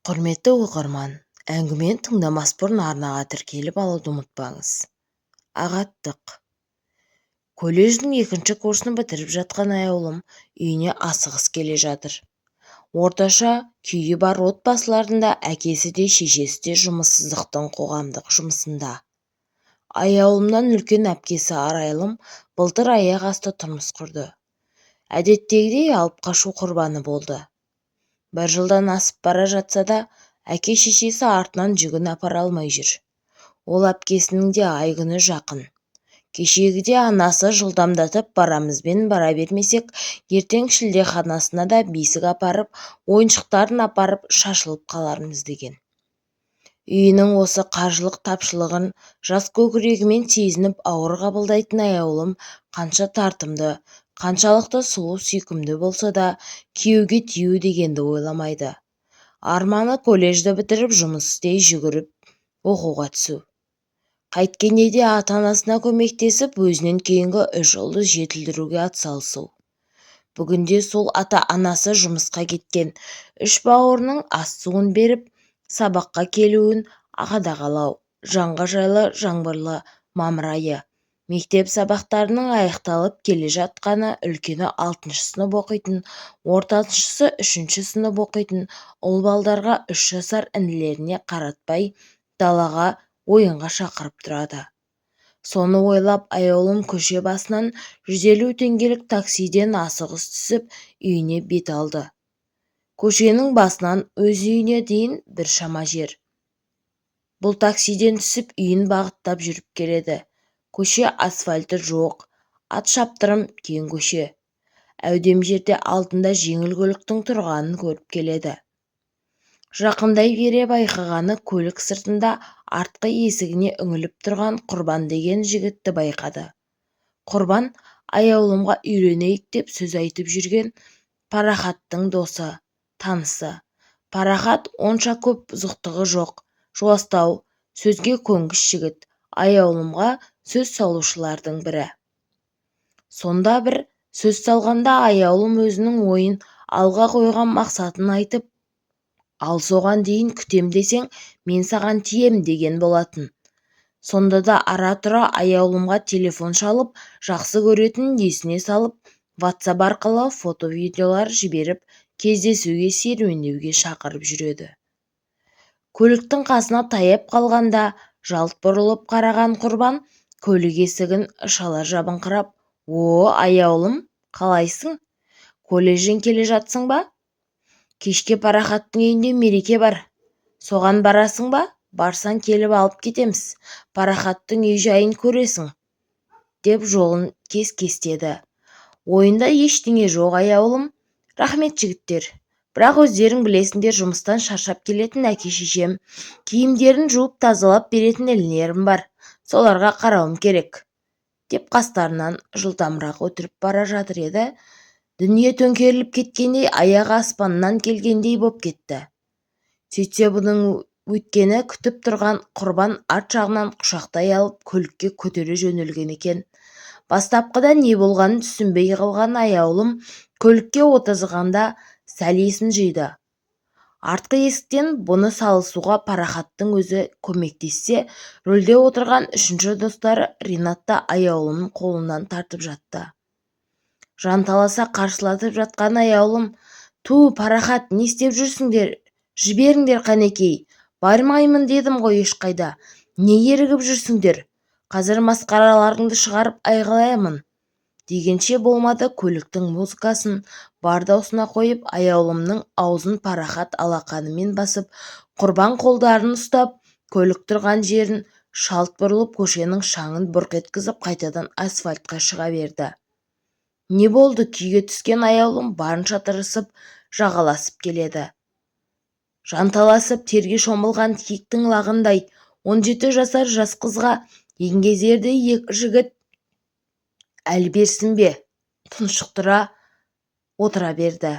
Құрметті оқырман, әңгімені тыңдамас бұрын арнаға тіркеліп алуды ұмытпаңыз. Ағаттық. Колледждің екінші курсын бітіріп жатқан Аяулым үйіне асығыс келе жатыр. Орташа күйі бар отбасыларында әкесі де, шешесі де жұмыссыздықтың қоғамдық жұмысында. Аяулымнан үлкен әпкесі Арайлым былтыр аяқ асты тұрмыс құрды. Әдеттегідей алып қашу құрбаны болды. Бір жылдан асып бара жатса да, әке-шешесі артынан жүгін апара алмай жүр. Ол әпкесінің де ай-күні жақын. Кешегіде анасы жылдамдатып барамызбен бара бермесек, ертең шілдеханасына да бесік апарып, ойыншықтарын апарып шашылып қалармыз деген. Үйінің осы қаржылық тапшылығын жас көкірегімен сезініп ауыр қабылдайтын Аяулым қанша тартымды, қаншалықты сұлу сүйкімді болса да, күйеуге тию дегенді ойламайды. Арманы колледжді бітіріп, жұмыс істей жүгіріп оқуға түсу. Қайткенде де ата-анасына көмектесіп, өзінен кейінгі үш ұлды жетілдіруге атсалысу. Бүгінде сол ата-анасы жұмысқа кеткен үш бауырының ас-суын беріп, сабаққа келуін қадағалау. Жанға жайлы жаңбырлы мамыр айы. Мектеп сабақтарының аяқталып келе жатқаны. Үлкені алтыншы сынып оқитын, ортаншысы үшінші сынып оқитын ұл балдарға 3 жасар інілеріне қаратпай далаға ойынға шақырып тұрады. Соны ойлап Аяулым көше басынан 150 теңгелік таксиден асығыс түсіп, үйіне бет алды. Көшенің басынан өз үйіне дейін біршама жер. Бұл таксиден түсіп, үйін бағыттап жүріп келеді. Көше асфальті жоқ, ат шаптырым кең көше. Әудем жерде алдында жеңіл көліктің тұрғанын көріп келеді. Жақындай бере байқағаны, көлік сыртында артқы есігіне үңіліп тұрған Құрбан деген жігітті байқады. Құрбан Аяулымға үйленейік деп сөз айтып жүрген Парахаттың досы, танысы. Парахат онша көп бұзықтығы жоқ, жуастау, сөзге көнгіш жігіт, Аяулымға сөз салушылардың бірі. Сонда бір сөз салғанда Аяулым өзінің ойын, алға қойған мақсатын айтып, ал соған дейін күтем десең, мен саған тием деген болатын. Сонда да ара-тұра Аяулымға телефон шалып, жақсы көретінін есіне салып, ватсап арқылы фото-видеолар жіберіп, кездесуге, серуендеуге шақырып жүреді. Көліктің қасына таяп қалғанда жалт бұрылып қараған Құрбан көлік есігін шала жабыңқырап, «О, Аяулым, қалайсың? Колледжден келе жатсың ба? Кешке Парахаттың үйінде мереке бар. Соған барасың ба? Барсаң, келіп алып кетеміз. Парахаттың үй-жайын көресің», деп жолын кес-кестеді. Ойында ештеңе жоқ Аяулым, «Рахмет, жігіттер. Бірақ өздерің білесіңдер, жұмыстан шаршап келетін әке-шешем, киімдерін жуып тазалап беретін інілерім бар. Соларға қарауым керек», деп қастарынан жылдамырақ өтіп бара жатыр еді, дүние төңкеріліп кеткендей, аяғы аспаннан келгендей боп кетті. Сөйтсе, бұның өткені күтіп тұрған Құрбан арт жағынан құшақтай алып, көлікке көтере жөнелген екен. Бастапқыда не болғанын түсінбей қалған Аяулым көлікке отырғызғанда сәл есін жиды. Артқы есіктен бұны салысуға Парахаттың өзі көмектессе, рөлде отырған үшінші достары Ринат та Аяулымның қолынан тартып жатты. Жанталаса қарсыласып жатқан Аяулым: «Ту, Парахат, не істеп жүрсіңдер? Жіберіңдер, қанекей, бармаймын дедім ғой ешқайда. Не ерігіп жүрсіңдер? Қазір масқараларыңды шығарып айғайлаймын», дегенше болмады, көліктің музыкасын бар даусына қойып, Аяулымның аузын Парахат алақанымен басып, Құрбан қолдарын ұстап, көлік тұрған жерін шалт бұрылып, көшенің шаңын бұрқ еткізіп, қайтадан асфальтқа шыға берді. Не болды? Күйге түскен Аяулым барынша тырысып жағаласып келеді. Жанталасып терге шомылған киіктің лағындай 17 жасар жас қызға еңгезердей екі жігіт әл берсін бе, тұншықтыра отыра берді.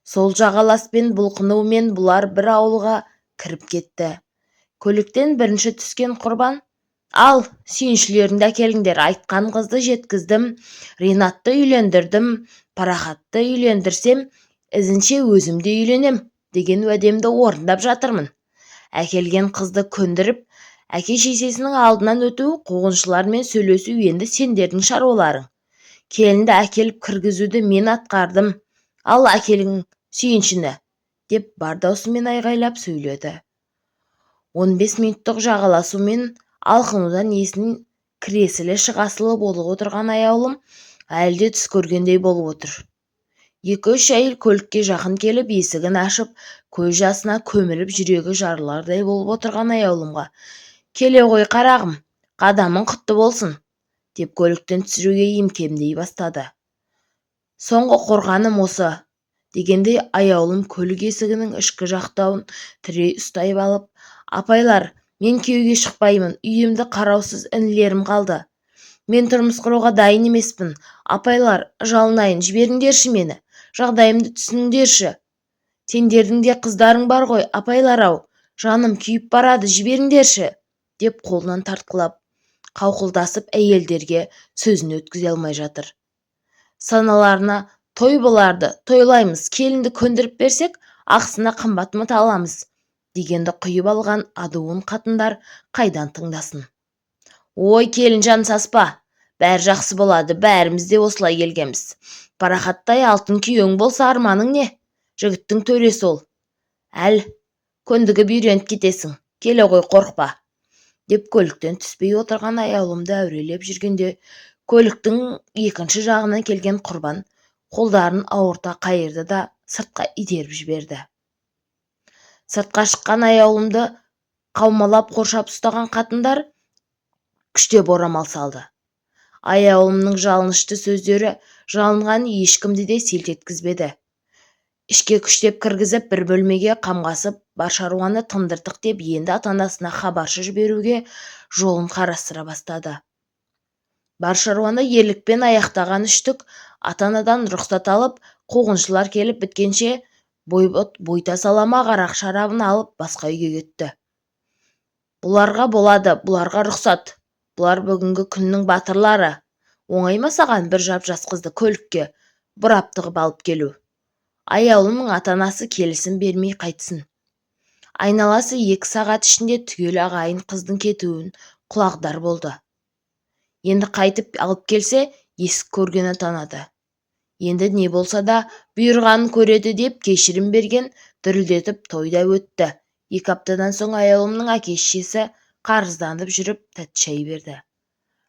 Сол жағаласпен бұлқынумен бұлар бір ауылға кіріп кетті. Көліктен бірінші түскен Құрбан: «Ал, сүйіншілеріңді әкеліңдер, айтқан қызды жеткіздім, Ринатты үйлендірдім, Парахатты үйлендірсем, ізінше өзім де үйленем». деген уәдемді орындап жатырмын. Әкелген қызды көндіріп, әке-шешесінің алдынан өту, қуғыншылармен сөйлесу енді сендердің шаруаларың. Келінді әкеліп кіргізуді мен атқардым. Ал әкелің сүйіншіні, деп бар даусымен айғайлап сөйледі. 15 минуттық жағаласу мен алқынудан есінің кіресілі-шығасылы болып отырған аяулым әлі де түс көргендей болып отыр. 2-3 әйел көлікке жақын келіп, есігін ашып, көз жасына көміліп, жүрегі жарылардай болып отырған аяулымға: «Келе ғой, қарағым, қадамың құтты болсын», деп көліктен түсіруге икемдей бастады. Соңғы қорғаным осы дегендей аяулым көлік есігінің ішкі жақтауын тірей ұстай алып: «Апайлар, мен күйеуге шықпаймын, үйімде қараусыз інілерім қалды. Мен тұрмыс құруға дайын емеспін. Апайлар, жалынайын, жіберіңдерші мені, жағдайымды түсініңдерші. Сендердің де қыздарың бар ғой, апайлар-ау, жаным күйіп барады, жіберіңдерші», деп қолынан тартқылап, қауқылдасып әйелдерге сөзін өткізе алмай жатыр. Саналарына той боларды, тойлаймыз, келінді көндіріп берсек, ақысына қымбат мата аламыз дегенді құйып алған адуын қатындар қайдан тыңдасын. «Ой, келінжан, саспа, бәрі жақсы болады, бәріміз де осылай келгенбіз. Парахаттай алтын күйеуің болса, арманың не? Жігіттің төресі ол. Әл көндігіп үйреніп кетесің, келе ғой, қорықпа», деп көліктен түспей отырған аяулымды әурелеп жүргенде көліктің екінші жағынан келген Құрбан қолдарын ауырта қайырды да сыртқа итеріп жіберді. Сыртқа шыққан аяулымды қаумалап қоршап ұстаған қатындар күштеп орамал салды. Аяулымның жалынышты сөздері жалынған ешкімді де селт еткізбеді. Ішке күштеп кіргізіп, бір бөлмеге қамғасып, бар шаруаны тындырдық деп енді ата-анасына хабаршы жіберуге жолын қарастыра бастады. Бар шаруаны ерлікпен аяқтаған үштік ата-анадан рұқсат алып, қуғыншылар келіп біткенше бойтасалама арақ шарабын алып басқа үйге кетті. Бұларға болады, бұларға рұқсат. Бұлар бүгінгі күннің батырлары. Оңай ма саған бір жап-жас қызды көлікке бұрап тығып алып келу? Аяулымның ата-анасы келісім бермей қайтсын. Айналасы 2 сағат ішінде түгел ағайын қыздың кетуін құлағдар болды. Енді қайтып алып келсе, есік көрген атанады. Енді не болса да бұйырғанын көреді деп кешірім берген, дүрілдетіп тойда өтті. 2 аптадан соң аяулымның әке-шешесі қарызданып жүріп тәтті шай берді.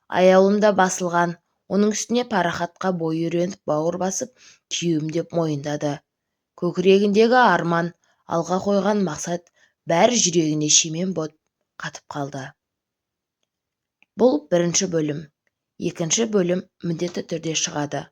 Аяулым да басылған, оның үстіне парахатқа бой үйреніп, бауыр басып, күйеуім деп мойындады. Көкірегіндегі арман, алға қойған мақсат бәрі жүрегіне шемен боп қатып қалды. Бұл бірінші бөлім. Екінші бөлім міндетті түрде шығады.